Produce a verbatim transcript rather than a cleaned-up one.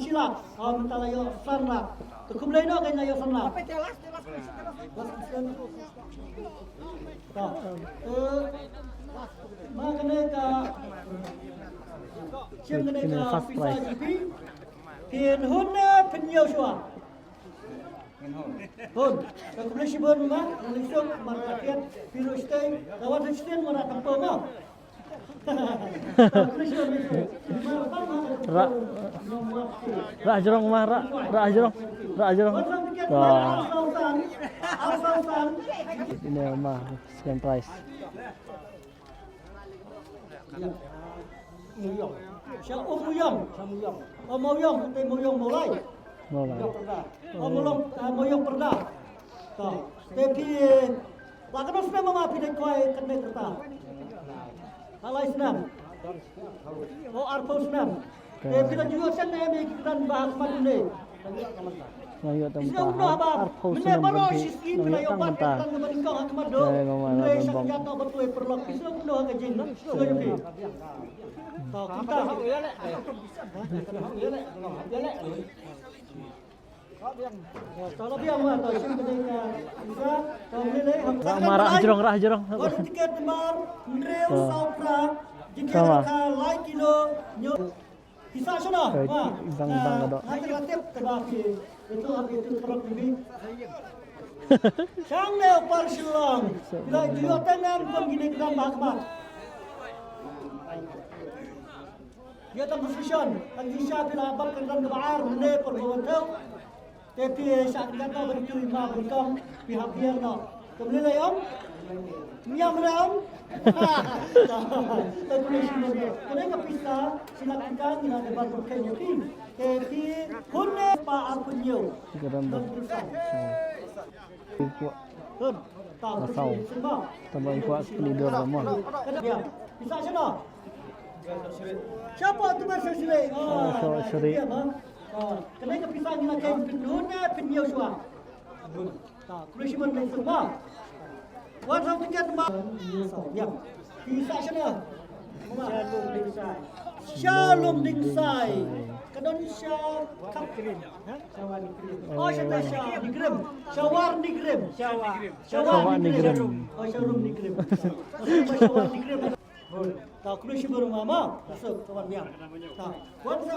Lak, ah, mynta la ïoh san lak. Te khublei noh, kan la ïoh san lak. Ta. Eh, ma kane ka, shim kane ka pisa jong phi. Phin hun ne phin ïoh shuwa? Hun. Te khublei shibun ma, ngan leit suk, mar ka tiat, phi ruh shatei, ka wan shatei, mar ka pom ma. Rah, rah jrong ma, rah, rah jrong, rah jrong. Wah. Ine ma, second prize. Sha u Mawïong. U Mawïong, te Mawïong Mawlai. Mawlai. U Mawïong, ah, Mawïong Pyrda. To. Te phi, la katno snem ma phi dei kwai katne ka rta? Ar lai snem. O, arphew snem. Te phi la ju ïoh teng ne em ïa ki kyrdan ba ha khmat ne? Nang ïoh tang mynta ha, arphew snem ban phi nang ïoh tang mynta. Te mama la don bong. Rah ma, rah jrong, rah jrong. Tiket number hynriew saw phra, jingkit ka lai kilo, nyo. Pisa shano? Oi, ma. Bang, bang, ka dok. Nga tip, tip, tip, tip, tip, tip, tip, tip, tip. Shang ne u par Shillong. Phi la ju ïoh teng ne em kum kine ki dang ba khmat? Ïoh tang position. Tang shisha phi la bat ka dang kaba ar ne por ba wan tau. Te phi shah kynjat noh ban kiew ïa ma ban kong, phi hap hiar noh. Kam lei lei ong? Ñiam lei ong? Te kane shi mon. Kane ka pisa, shi lak tyngka, ngi la dep ban pyrkhat ïa phi. Te phi hun ne pa arphew hynñiew. Ka dang dang. Hun. Ta, ta saw. Tang ba kwah ka leader ka mo. Ka dang, ya. Pisa shano? Sha pa tu ba sha sha. Ah, sha sha. Kane ka pisa ngi la kheiñ phin hun ne phin hynñiew shuwa. Ta, khublei shibun, leit suk ma. Wan sa tiket ma. Ya. Pisa shano? Shalom Dingsai. Shalom Dingsai. Ka don sha kap. Oh, sha ta sha Nigrim. Shawar Nigrim. Shawar. Shawar Nigrim. Oh, Sharum Nigrim. Shawar Nigrim. Ta, khublei shibun ma, ma. Masuk, kawan, biang. Ta, wan sa